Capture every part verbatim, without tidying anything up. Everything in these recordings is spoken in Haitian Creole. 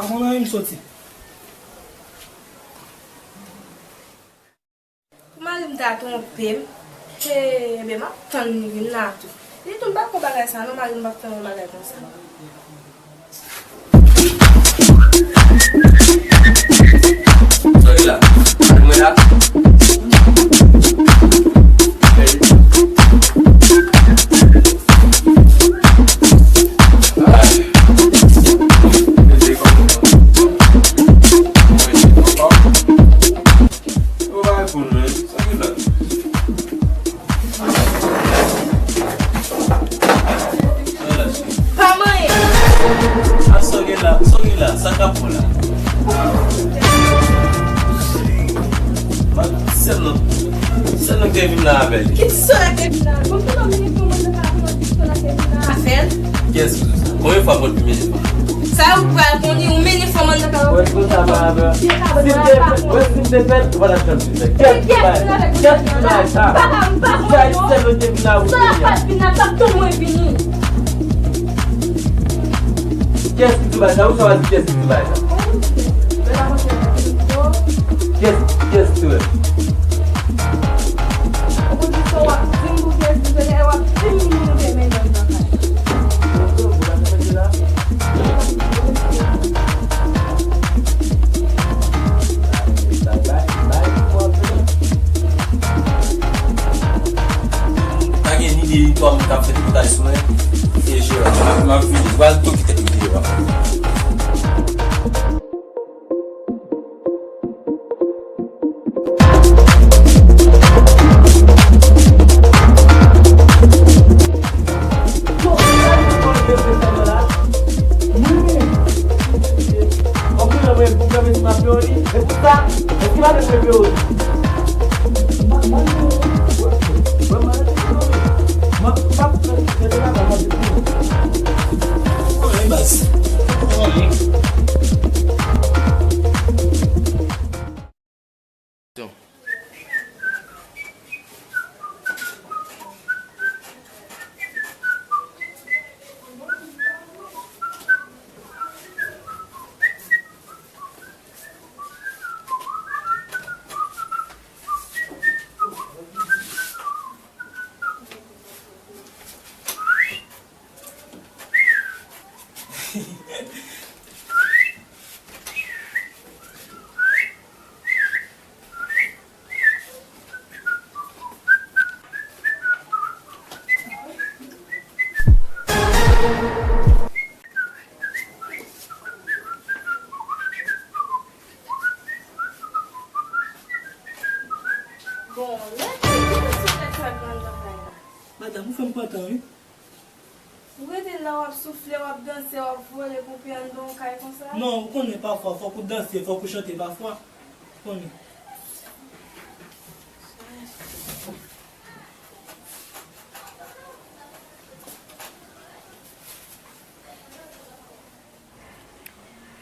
pa konn anyen, m soti. Pou mari m ta twonpe m, e, ebyen, m ap tann li vin la tou. Li tou, m pa kwè bagay sa non, mari m p ap fè yon bagay konsa. Sòti la. Mwen la. Yo pa reponn mwen. Sa gen la? Sa la, cheri? Pa manyen. A, sa gen la? Sa gen la? Sa k ap bon la? Sèl nan, sèl nan te vin la avè l. Ki sèl la te vin la? Bon, pou nou vin pou mwen, nou pa konn ki sèl la te vin la. Afè l? Kiyès ki di sa? Konbyen fwa mwen te vin? Sa ou pral konnen, ou menm fò mwen nan ka. Wè, se konsa, pa avè. Si m te fè, wè, si m te fè, ou pa t ap janm di sa. Kiyès ki bay? Kiyès ki bay sa? Sa, se mwen te vin la, ou te vin la. Sa pa t vin la, t ap tann mwen vini. Kiyès ki di bay sa? Ou sa va di kiyès ki di bay sa? Kiyès, kiyès ki di bay? Ou di sa w ap di m pou kiyès ki di bay, w ap di m nou te mennen l nan kay. Pa gen ni de twa moun k ap fè tripotay sou mwen, e Jewòm. M ap, m ap vini. M pral toke tèt videyo a. Èske pa mèt leve yo? M pa, m pa leve yo. M pa, m pa leve yo. M ap, m ap fè, fè travay la pou ou. Anyen, baz. Anyen. Bon, lè ki sou tèt sa granndan kay la? Madanm, ou fè m kontan, wi. Ou rete la, w ap soufle, w ap danse, w ap vole pou pye anndan yon kay konsa? Non, ou konnen pafwa, fòk ou danse, fòk ou chante pafwa. Ou konnen.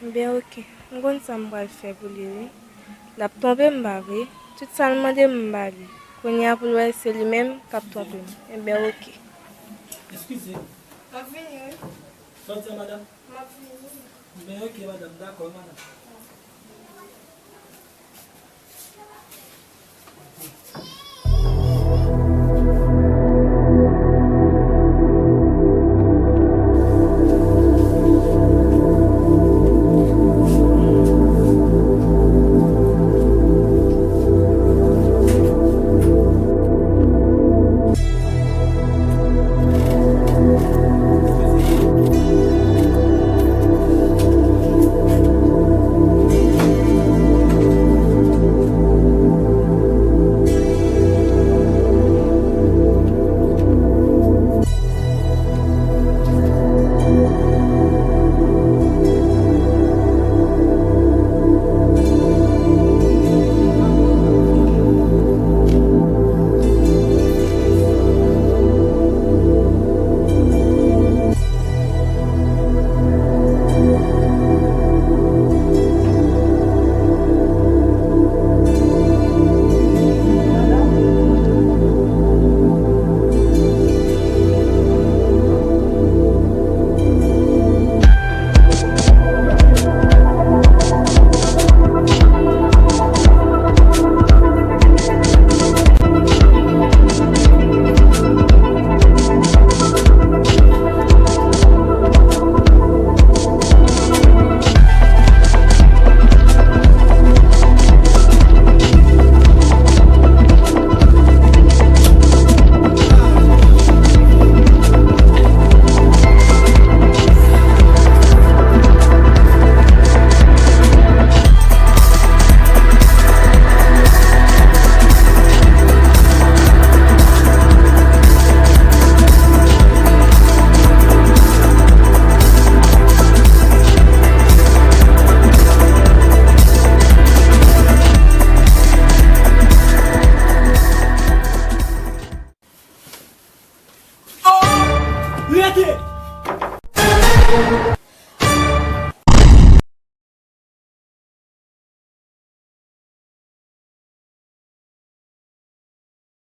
Ben, oke. M konn sa m pral fè pou li, wi. L ap twonpe m, pa vre? Tout sa l mande m, m ba li. Kounye a pou l wè se li menm k ap twonpe m. Enben, oke. Eskize. M ap vini, wi. Sa w di a madanm? M ap vini. Ben, oke, madanm. Dakò, madanm. Rete!